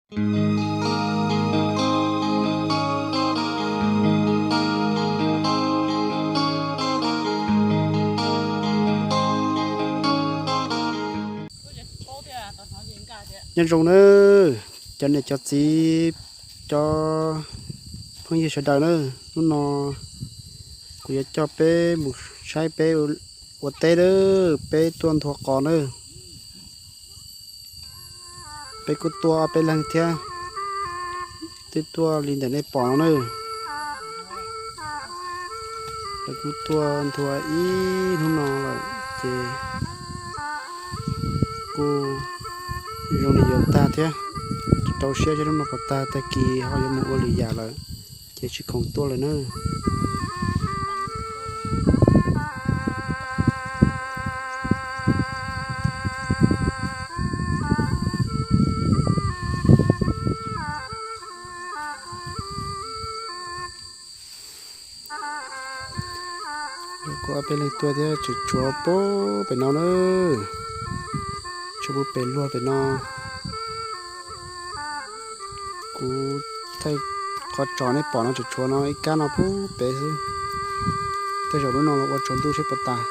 Nyob zoo nawb, cov niam cov txiv, cov phooj ywg sawv daws nawb, hnub no kuv yuav coj peb mus saib peb ua teb nawb, peb tuaj nthua qos nawb. Peb kuj tuaj ob peb leeg thiab, twb tuaj li ntawm nej pom no nawb. Lawv kuj tuaj nthua ib hnub no lawm ces kuj zoo li yuav tag thiab. Rau siab seb hnub no puas tag, tag kis ho yuav mus ua lwm yam lawm ces tsis khoom tuaj lawm nawb. Kuj ob peb leeg tuaj thiab, tseem tshuav pem no na, tshuav pem luag pem no. Kuv thaij qhov tsos nej pom no tseem tshuav no ib kab no pub pem xwb. Tej zaum hnub no los ua tsaus ntuj seb puas tas.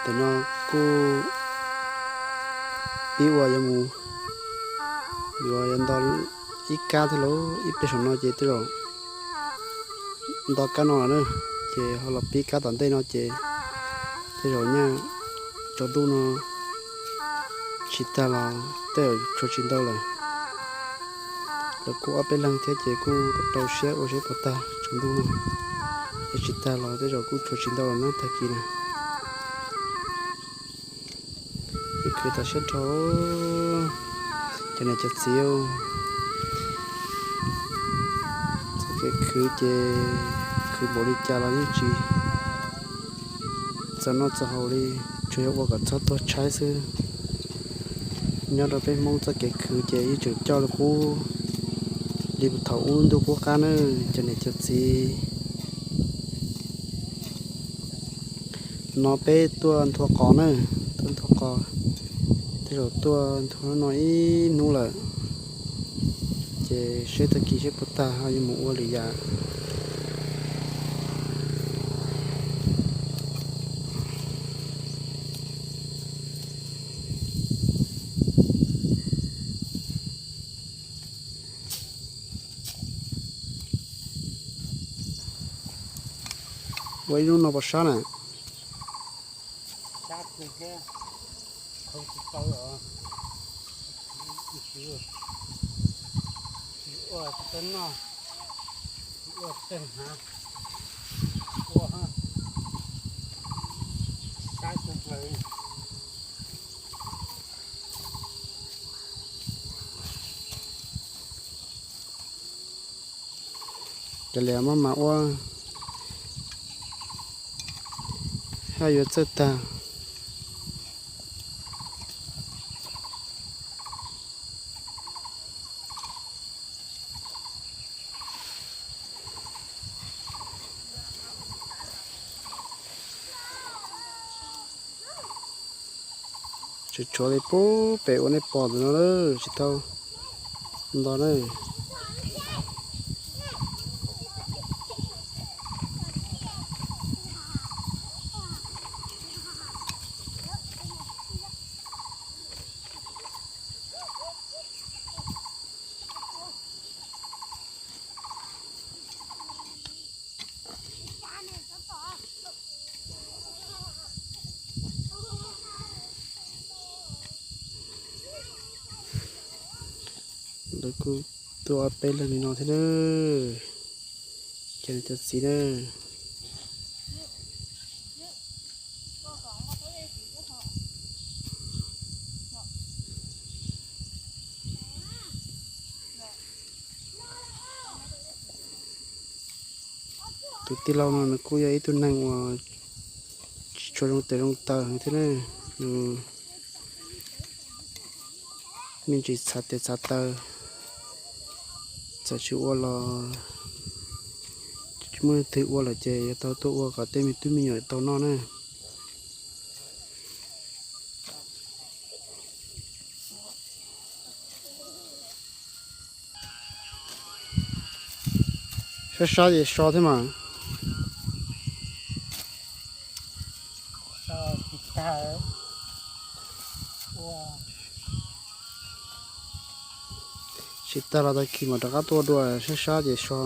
Tam no kuj pib ua yuav mus, yuav yuav nto ib kab thiab lauj, ib peb saum no ces tej zaum nto kab no lawm na, ces ho los pib kab tom ntej no ces tej zaum nyaj tsaus ntuj no tsis tag los tej zaum tshuav tsis ntau lawm. Lawv kuj ob peb leeg thiab ces kuj rau siab ua seb puas tag tsaus ntuj no, es tsis tag los tej zaum kuj tshuav tsis ntau lawm na tag kis na. Kev khwv tas siab dhau, cov niam cov txiv, txoj kev khwv ces khwv npaum li cas los yeej tsis txaus noj txaus haus li, tsuas yog ua kom txhob tuag tshaib xwb. Nyob rau peb Hmoob txoj kev khwv ces yeej tseem coj li qub li thaum ub ntuj qub qab na, cov niam cov txiv. No peb tuaj nthua qos na, tuaj nthua qos, tej zaum tuaj nthua no ib hnub lawm, ces seb tag kis seb puas tag ho yuav mus ua lwm yam. Ua ib hnub no puas sab na? Cov liam maj mam ua, haj yuav txawj tag. Tseem tshuav li pub pem ua nej pom ntawm no na, tsis tau nto na. Lawv kuj tuaj ob peb leeg li no thiab na, cov niam cov txiv na. Tus tij laug no nws kuj yog ib tug neeg uas tsis tshua zoo tes zoo taw thiab na, nws me ntsis txhav tes txhav taw, txawm tsis ua los tsis muaj leej twg ua lawm ces yuav tau tuaj ua kom tej me tub me nyuam tau noj na. Sab sab ces so thiab mas. Tsis tag los tag kis mam rov qab tuaj dua, sab sab ces so.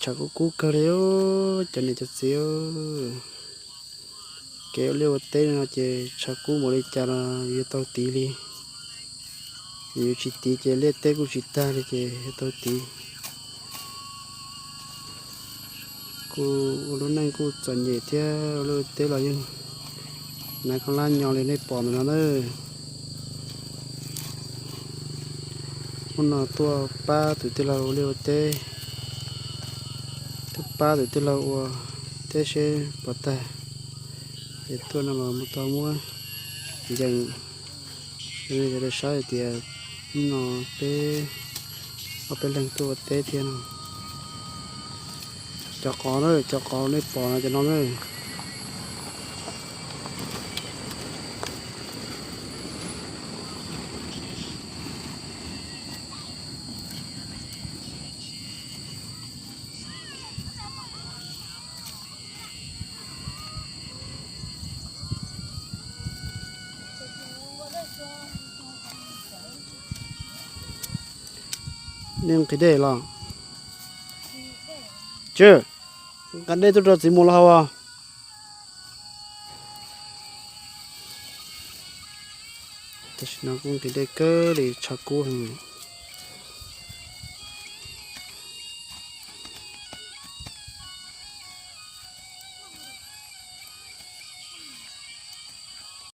Tshav kub kub kawg li, cov niam cov txiv. Kev ua liaj ua teb no ces tshav kub npaum li cas los yuav tau tiv li. Yus tsis tiv ces liaj teb kuj tsis tag li ces yuav tau tiv. Kuj ua lub neej kuj txom nyem thiab, ua liaj ua teb los yeej hnav khaub hlab nyo li nej pom ntawm no na. Hnub no tuaj pab tus tij laug ua liaj ua teb, tuaj pab tus tij laug ua teb seb puas tag, es tuaj no los mus tau muab ncees. Cov saib hais tias hnub no peb ob peb leeg tuaj ua teb thiab no. Cov qos na, cov qos nej pom no cov no na. Nej nqhis dej los? Tsw, nqa dej tuaj rau txiv mus los haus. Tam sim no kuj nqhis dej kawg li, tshav kub heev.